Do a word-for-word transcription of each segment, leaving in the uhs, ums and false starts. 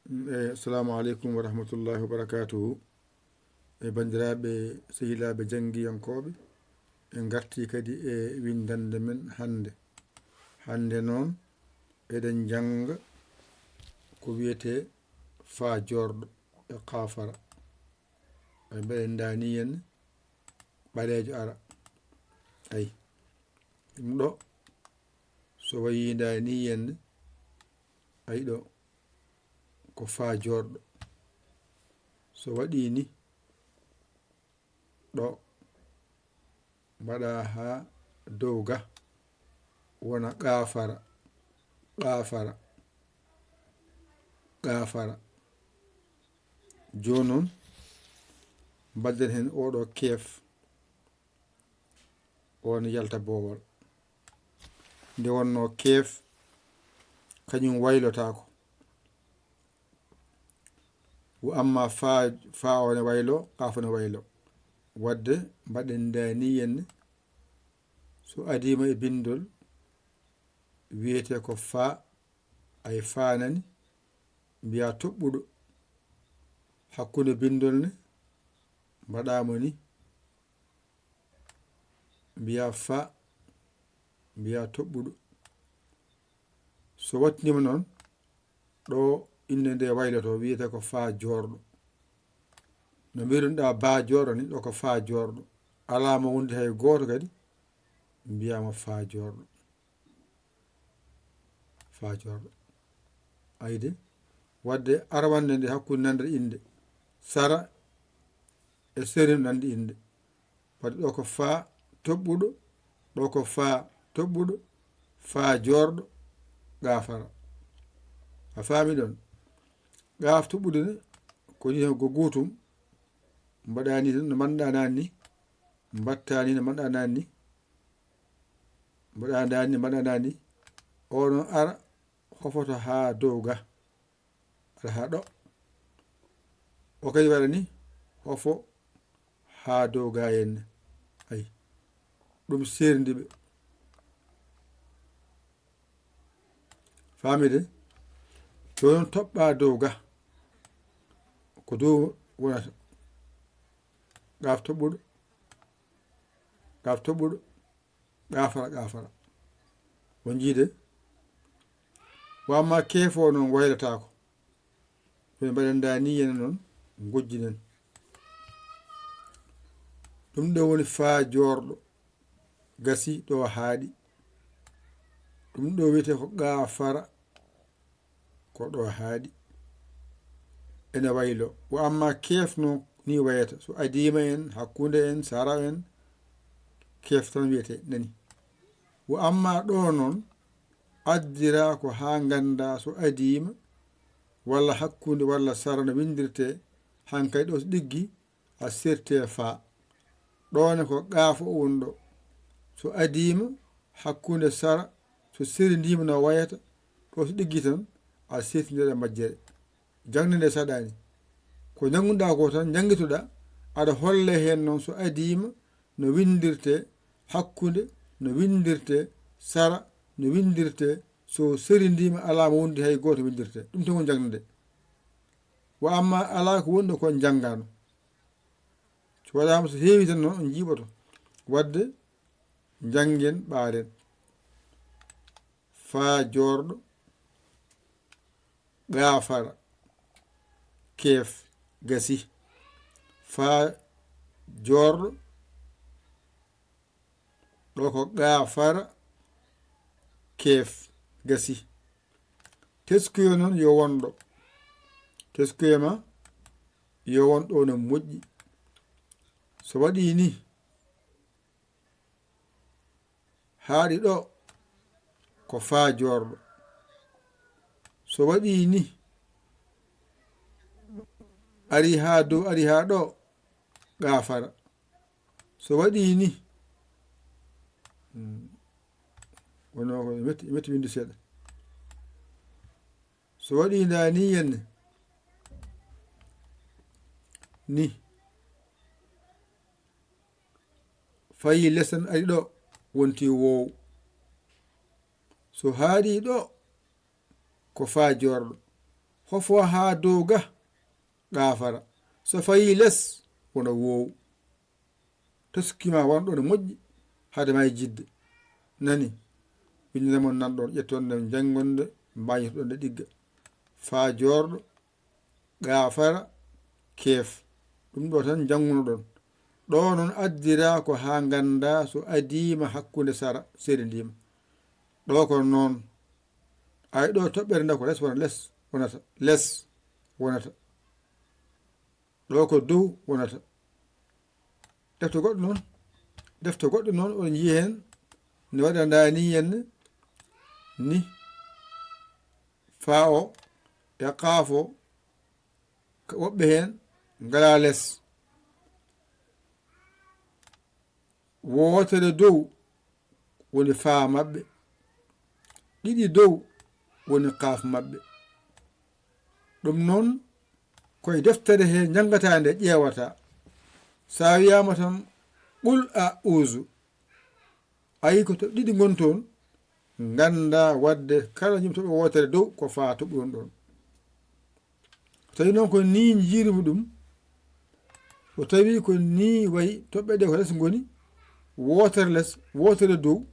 Mm, eh, assalamu aleykum wa rahmatullahi wa barakatuhu. E banndiraaɓe, sehilaaɓe janngiyankooɓe, en ngartii kadi e winndannde men hannde. Hannde noon, eɗen njannga ko wiyetee faa joorɗo e kaafara. Ay, mbeɗen ndaani heen ɓaleejo ara. Ay, ɗum ɗo, so wayii ndaani heen, ay ɗo, ko faa joorɗo. So waɗii ni, ɗo, mbaɗa haa dow ga, wona qaafara, qaafara, qaafara. Jooni noon, mbaɗden heen oo ɗo keef, on yalta boowal. Nde wonnoo keef, kañum waylotaako. Wa amma faa, faa o ne waylo, qaaf o ne waylo. Waɗde mbaɗen ndaani heen, so adiima e binndol, wiyetee ko faa, ay faa nani, mbiyaa toɓɓuɗo. Hakkunde binndol ne, mbaɗaa mo ni, mbiyaa faa, mbiyaa toɓɓuɗo. So waɗtiniima noon, ɗo innde nde wayloto, wiyetee ko faa joorɗo. No mbiirunoɗaa baa joorɗo ni, ɗo ko faa joorɗo. Alaa mo wondi hay gooto kadi, mbiyaama faa joorɗo. Faa joorɗo. Ayde, waɗde arwannde nde hakkunde nanndere innde. Sara e seri no nanndi innde. Waɗde ɗo ko faa toɓɓuɗo, ɗo ko faa toɓɓuɗo, faa joorɗo, qaafara. A faami ɗoon? Qaaf toɓɓude ne, ko nii tan ko gootum, mbaɗaa nii tan no mbaɗɗaa naane ni, mbaɗtaa nii no mbaɗɗaa naane ni, mbaɗaa naane ni, mbaɗɗaa naane ni, o noon ara hofoto haa dow ga. Aɗa haa ɗo. O kadi waɗa ni, hofo haa dow ga heen. Ay, ɗum seerndi ɓe. Faamide? Jooni noon toɓɓaa dow ga. Ko dow wonata. Qaaf toɓɓuɗo. Qaaf toɓɓuɗo. Qaafara, qaafara. On njiide? Wa amma keef o noon waylataako. Ko en mbaɗen ndaa nii yen noon, ngojjinen. Ɗum ɗo woni faa joorɗo. Gasi ɗo haaɗi. Ɗum ɗo wiyetee ko qaafara. Ko ɗo haaɗi. Ene waylo. Wa amma keef noon nii wayata. So adiima en, hakkunde en, sara en, keef tan wiyetee, nani. Wa amma ɗo noon, addiraa ko haa nganndaa so adiima, walla hakkunde, walla sara no winndirtee, hankay ɗo so ɗiggi, a sertee faa. Ɗo ne ko qaaf o woni ɗo. So adiima, hakkunde sara, so serindiima no wayata, ɗo so ɗiggi tan, a sertindirat e majjere. Jaŋde nde saɗaani. Ko njannguɗaa ko tan, njanngitoɗaa, aɗa holle heen noon so adiima, no winndirtee, hakkunde, no winndirtee, sara, no winndirtee, so serindiima, alaa mo wondi hay gooto winndirtee. Ɗum tan woni jaŋde nde. Wa amma alaa ko woni ɗo ko njanngaano. So waɗaama so heewi tan noon on njiiɓoto. Waɗde njanngen ɓaaren. Faa joorɗo, qaafara, keef, gasi. Faa joorɗo, ɗo ko qaafara, keef, gasi. Teskuyo noon yo won ɗo. Teskuyo ma yo won ɗo no moƴƴi. So waɗii ni, haaɗi ɗo ko faa joorɗo. So waɗii ni, ari haa dow, ari haa ɗo, qaafara. So waɗii ni, hmm, wonno ko metti, metti winnde seeɗa. So waɗii ndaa ni yenne, ni, fayi lesen ari ɗo, wonti woow. So haaɗi ɗo, ko faa joorɗo. Hofo haa dow ga, gaafara. So fayi les, wona woow. Taski ma wonɗo no moƴƴi, hade ma e jidde. Nani? Winndere mon nan ɗon, ƴetton nde, njanngon nde, mbañotoɗon nde ɗigga. Faa joorɗo, gaafara, keef. Ɗum ɗo tan njanngunoɗon. Ɗo noon addira ko haa ngannda so adiima hakkunde sara, seridima. Ɗo ko noon. Ay ɗo toɓɓere nde ko les wona les, wonata, les wonata. Ɗo ko dow wonata. Defte goɗɗe noon, defte goɗɗe noon, oɗon njiya heen ne waɗa ndaa ni henne, ni, faa o, e qaaf o, ka woɓɓe heen ngalaa les. Wootere dow woni faa maɓɓe, ɗiɗi dow woni qaaf maɓɓe. Ɗum noon, koye deftere he njanngataa nde ƴeewataa. So a wiyaama tan, "Qul a uuzu." Ayi ko to ɗiɗi ngon toon, ngannda waɗde kala ñumtoɗo wootere dow ko faa toɓɓuɗon ɗon. So tawi noon ko ni njiirumi ɗum, so tawi ko ni wayi toɓɓe ɗe ko les ngoni, wootere les, wootere dow,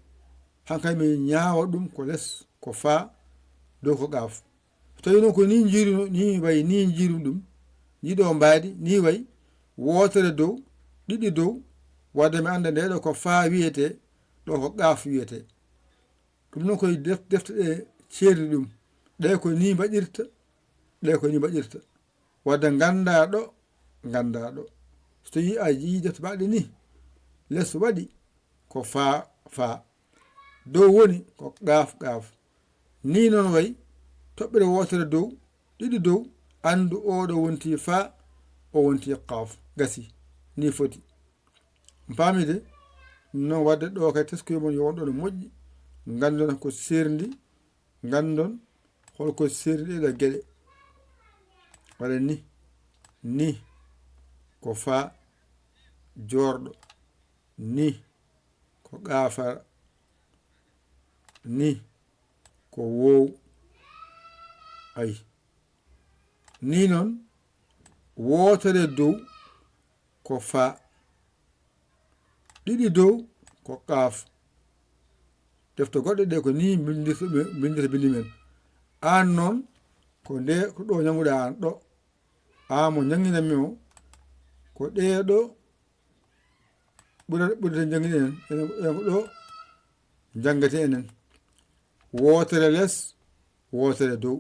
hankay mi ñaawa ɗum ko les, ko faa, dow ko qaaf. So tawi noon ko ni njiirumi, ni wayi, ni njiirumi ɗum, ndi ɗo mbaadi, ni wayi, wootere dow, ɗiɗi dow, wadde mi annda nde ɗo ko faa wiyetee, ɗo ko qaaf wiyetee. Ɗum noon koye def-, defte ɗe ceerdi ɗum. Ɗe ko ni mbaɗirta, ɗe ko ni mbaɗirta. Wadde ngannda ɗo, ngannda ɗo. So tawi a yii defte baɗɗe ni, les waɗi ko faa, faa. Dow woni ko qaaf, qaaf. Ni noon wayi, toɓɓere wootere dow, ɗiɗi dow, anndu oɗo wonti faa, o wonti qaaf. Gasi, ni foti. On paami de? Ɗum noon waɗde ɗo kay teskuye mon yo won ɗo no moƴƴi, nganndon ko seerndi, nganndon holko seerndi ɗeɗa geɗe. Waɗa ni, ni ko faa joorɗo, ni ko gaafara, ni ko woow. Ay, ni noon, wootere dow ko faa, ɗiɗi dow ko qaaf. Defte goɗɗe ɗe ko ni mbindirta, mbindirta binndi men. Aan noon, ko nde, ko ɗo njannguɗaa aan ɗo. Aan mo njannginanmi o, ko ɗe ɗo ɓurata, ɓurata njanngude enen, enen, enen ko ɗo njanngete enen. Wootere les, wootere dow.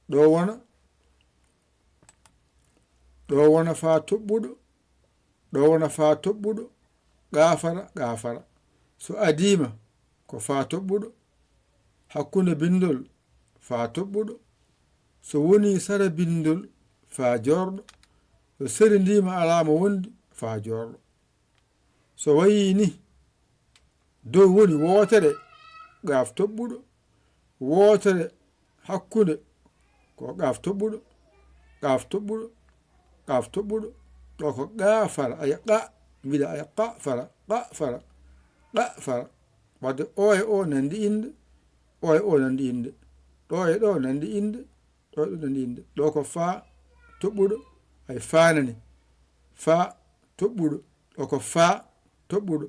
Ɗo wona, ɗo wona faa toɓɓuɗo, ɗo wona faa toɓɓuɗo, gaafara, gaafara. So adiima ko faa toɓɓuɗo, hakkunde binndol faa toɓɓuɗo, so woni sara binndol faa joorɗo, so seridima alaama wondi faa joorɗo. So wayi ni, dow woni wootere, gaaf toɓɓuɗo, wootere hakkunde ko gaaf toɓɓuɗo, gaaf toɓɓuɗo, gaaf toɓɓuɗo, ɗo ko gaafara, aya qa, mbiɗa aya qa fara, qa fara, qa fara. Wadde o e o nandi innde, o e o nandi innde, ɗo e ɗo nandi innde, ɗo e ɗo nandi innde. Ɗo ko faa toɓɓuɗo, ay faanani. Faa toɓɓuɗo, ɗo ko faa toɓɓuɗo.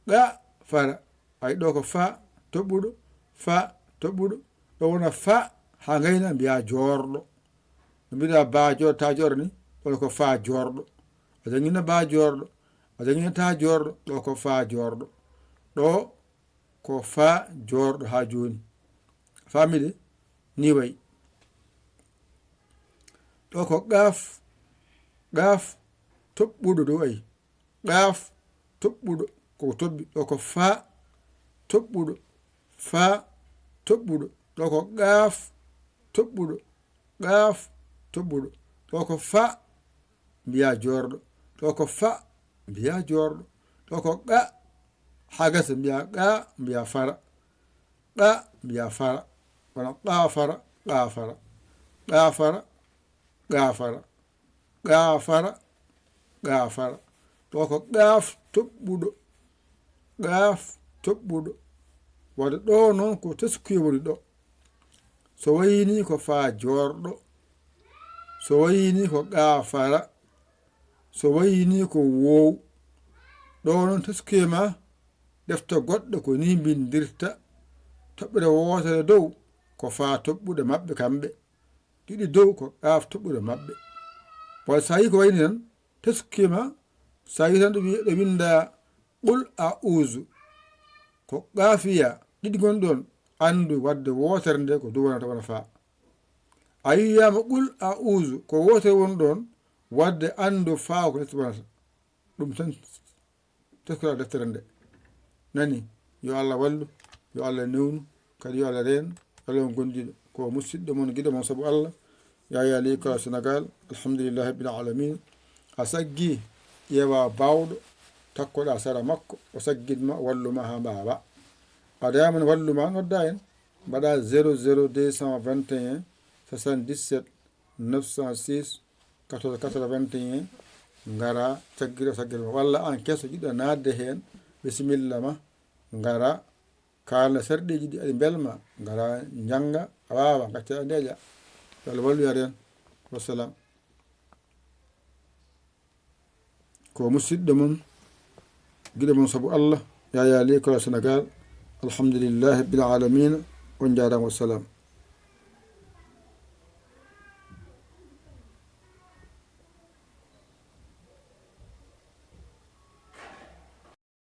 Qa fara, ay ɗo ko faa toɓɓuɗo, faa toɓɓuɗo. Ɗo wona faa haa ngayna mbiya joorɗo. No mbiɗa ba joorɗo, ta joorɗo ni, ɗo ko faa joorɗo. A janngina ba joorɗo, a janngina ta joorɗo, ɗo ko faa joorɗo. Ɗo ko faa joorɗo haa jooni. Faami de? Ni wayi. Ɗo ko qaaf, qaaf toɓɓuɗo dow ay. Qaaf toɓɓuɗo, ko toɓɓi. Ɗo ko faa toɓɓuɗo, faa toɓɓuɗo. Ɗo ko qaaf toɓɓuɗo, qaaf toɓɓuɗo. Ɗo ko faa, mbiya joorɗo. Ɗo ko faa, mbiya joorɗo. Ɗo ko qa, haa gasa mbiya qa, mbiya fara. Qa, mbiya fara. Wona qa fara, qa fara. Qa fara, qa fara. Qa fara, qa fara. Ɗo ko qaaf toɓɓuɗo. Qaaf toɓɓuɗo. Wadde ɗo noon ko teskuye woni ɗo. So wayi ni ko faa joorɗo, So wayii nii ko gaafara, so wayii nii ko woow. Ɗoo noon teskuyee ma defte goɗɗe ko nii mbinndirta, toɓɓere wootere dow ko faa toɓɓude maɓɓe kamɓe, ɗiɗi dow ko gaaf toɓɓude maɓɓe. Bon, so a yii ko wayi nii tan, teskuyee ma, so a yii tan ɗo wi-, ɗo winndaa qul a uzu, ko gaafiya ɗiɗi ngoni ɗoon, anndu waɗde wootere nde ko duwanata wona faa. A yiyaama qul a uzu, ko wootere woni ɗoon, waɗde anndu faa ko natti wonata. Ɗum tan teskora deftere nde. Nani, yo Allah wallu, yo Allah newnu, kadi yo Allah reen, Allah on gondiiɗo. Ko musidɗo mon, giɗo mon sabu Allah, Yaya Likola Sénégal, alhamdulillahi rabbil alamin. A saggii, ƴeewa baawɗo, takkoɗa sara makko, o saggin ma, wallu ma haa mbaawa. A dayama ne wallu ma, nodda en, mbaɗa zéro zéro deux cent vingt et un soixante-dix-sept neuf cent six quatorze quatre-vingt-un, ngara caggira saggere ma. Walla aan keso jiɗɗo naatde heen, bisimilla ma, ngara kaalna sarɗiiji ɗi aɗi mbelma, ngara njannga, a waawa, ngacca ndeeƴa. Yo Allah wallu, yo reen. Wassalam. Ko musidɗo mon, giɗo mon sabu Allah, Yaya Likola Sénégal. Alhamdulillahi rabbil alamin. On njaaraama, wassalam.